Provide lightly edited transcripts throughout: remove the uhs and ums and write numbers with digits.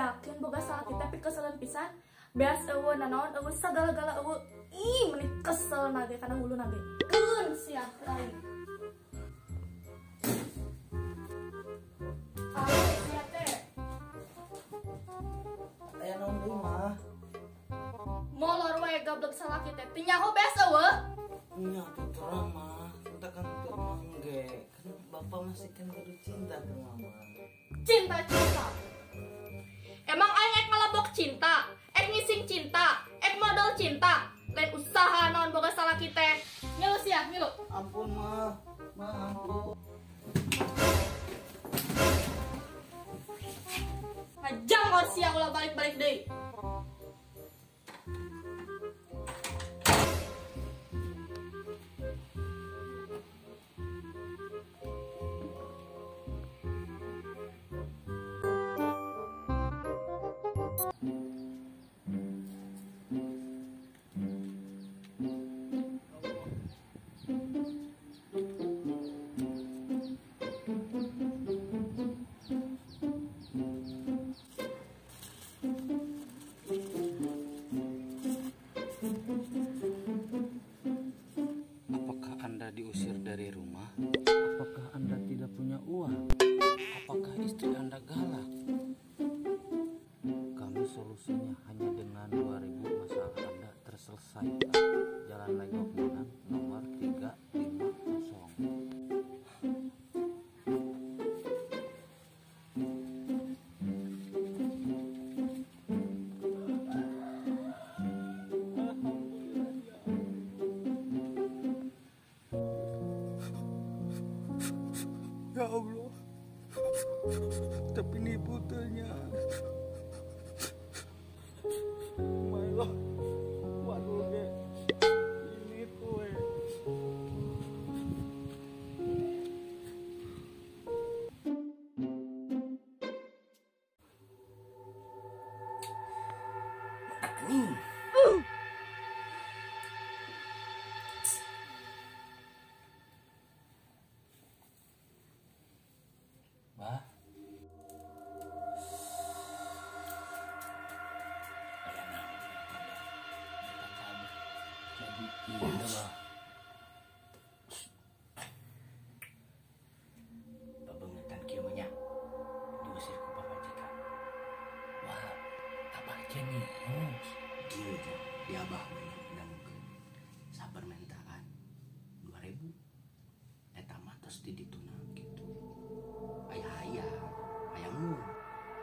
Yakin boga salaki tapi keselen pisan. Beas eueuh nanaon eueuh sagala-gala eueuh. Ih, meni kesel nage kana hulu nage. Keun sia aing. Ayo sia teh. Aya naon deui mah? Molor wae gablek salaki teh. Teu nyaho beas eueuh. Nya tuh terang mah, kita kan teu mangge. Kan bapak masih kan kudu cinta ke mama. Cinta-cinta. Emang aing ek ngalebok cinta, ek ngising cinta, ek modal cinta. Lain usaha naon boga salaki teh. Ngilu sia, ngilu. Ampun mah, mah ampun. Ngajangor sia ulah balik-balik deui. Apakah Anda diusir dari rumah? Apakah Anda tidak punya uang? Apakah istri Anda galak? Kami solusinya hanya dengan 2000 masalah Anda terselesaikan. Jalan Legok Menang nomor 350. Ya Allah, tapi nipu tehnya. Mailah, waduh ge, ini kue. Nih. Bah, aya naon eta jadi iya bah. Babengetan kieu mah nya diusir ku pamajikan. Wah, abah jenius. Kieu teh di abah mah nya dangukeun sapermintaan 2000. Eta mah tos di dituna kitu. Aya hayang, hayangmu.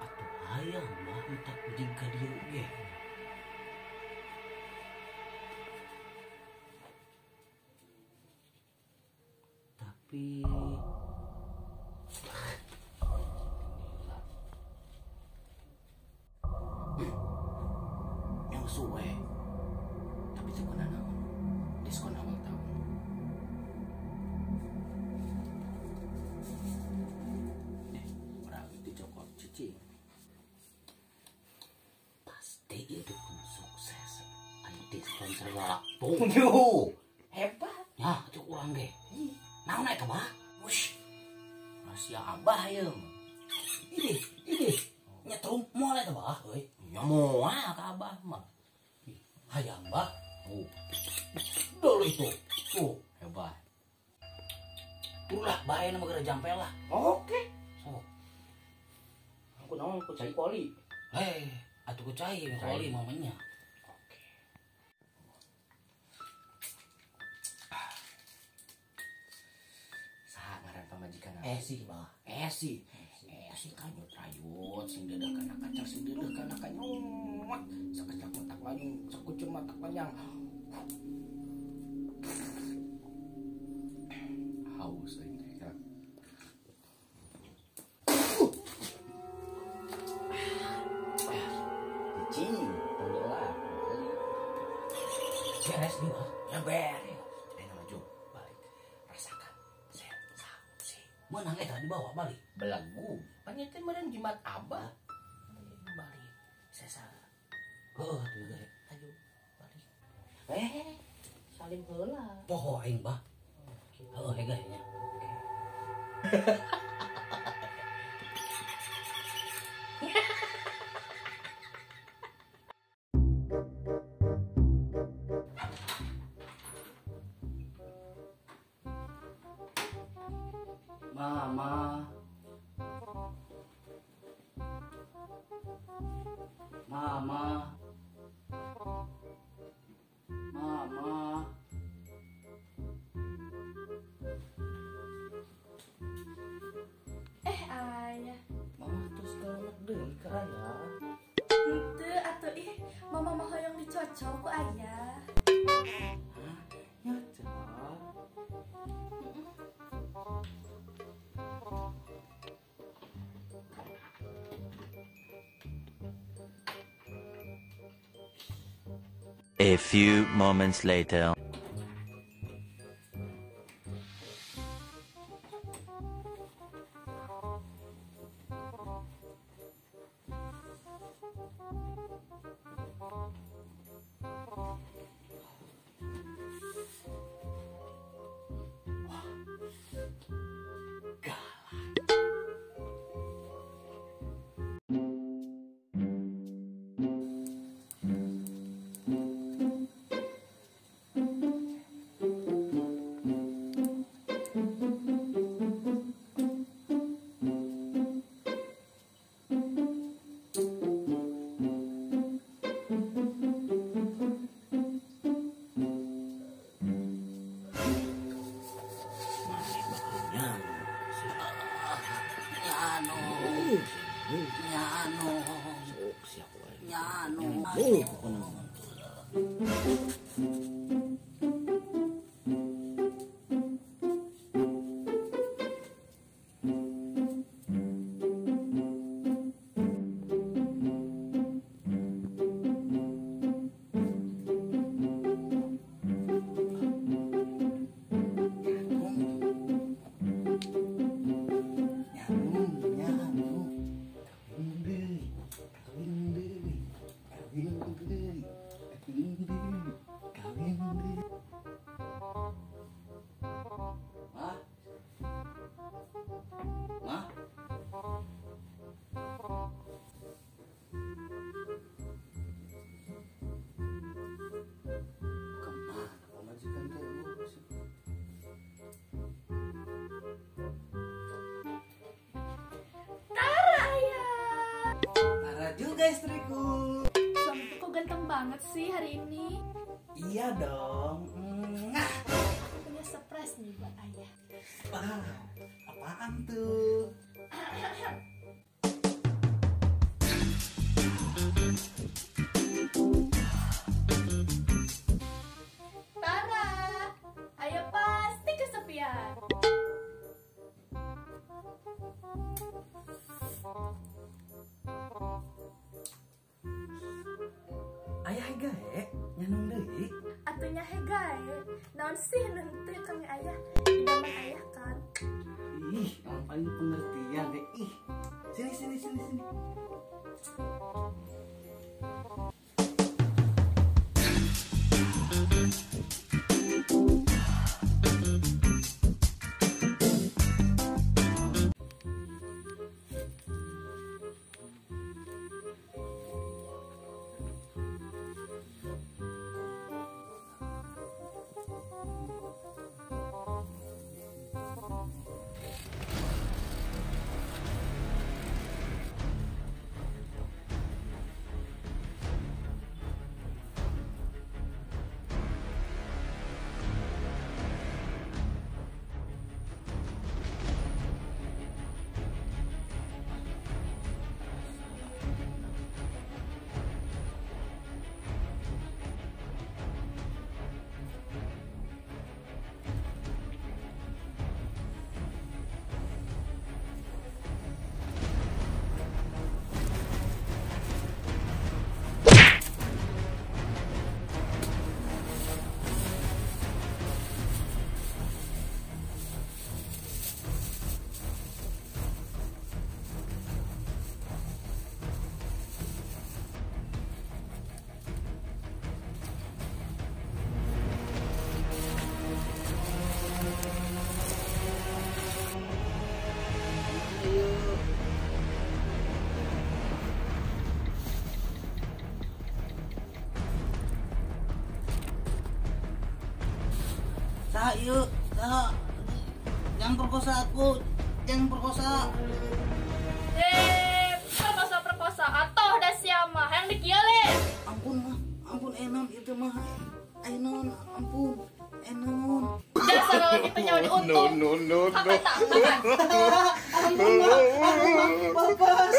Atuh hayang mah minta ujing ka dieu ge. Tapi yang suwe. Tapi teu kuna naon. Diskon awal tahun. Dicokot cicing pasti itu pun sukses. Ayo diskon segala. Yo, hebat ya itu kurang deh. Naon eta mah? Wush, rahasia abah ya. Ini nyetrum moal eta bah euy. Ya moal ka abah mah. Hayang bah. Oh. Dulu itu. Tuh, hebat. Ulah bae na magara jampel lah. Oke. Sok. Aku naon ku cai koli. Hei, atuh ku cai koli mamanya. Oke. Saha ngaran pamajikan? Esi, bah. Esi. Esi kanyut rayut sing deudeuh kana kacar sing deudeuh kana kanyut. Sakecak matak layung, sakucur matak panjang. Haus aing teh. Beres nih, Bang. Ya beres. Ayo maju, balik. Rasakan sensasi. Menang eta dibawa balik. Belagu. Panyetin meureun jimat abah. Balik. Sesa. Heuh, atuh ge. Ayo balik. Salim heula. Poho aing, Bah. Heuh, hege nya. Oke. Mama. Mama. Ayah. Mama terus kalau deui ka ayah. Henteu atuh ih, mama mah hoyong dicocok ku ayah. Hah? Nyocok. A few moments later. Juga istriku. Suamiku kok ganteng banget sih hari ini. Iya dong. Aku punya surprise nih buat ayah. Wow, apaan tuh? Tara, ayah pasti kesepian. Ayah gae nyanung deui. Atuh nya gae. Naon sih nu henteu kami ayah? Idaman ayah kan. Ih, yang paling pengertian deh. Ih. Sini sini sini sini. Yuk, jangan perkosa aku, jangan perkosa. Perkosa atau dah siapa yang dikiali? Ampun, Dasar lalaki teh nyawa diuntung. No, no, no, Makan tak, makan. Ampun, Ma. Ampun, Ma. Lepas.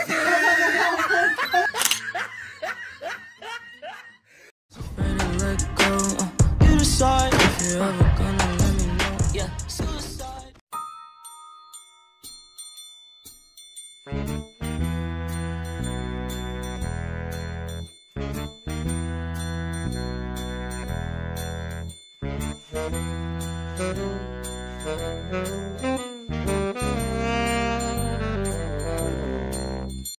Let go. You decide if you're ever gonna let me know. Yeah, suicide. No.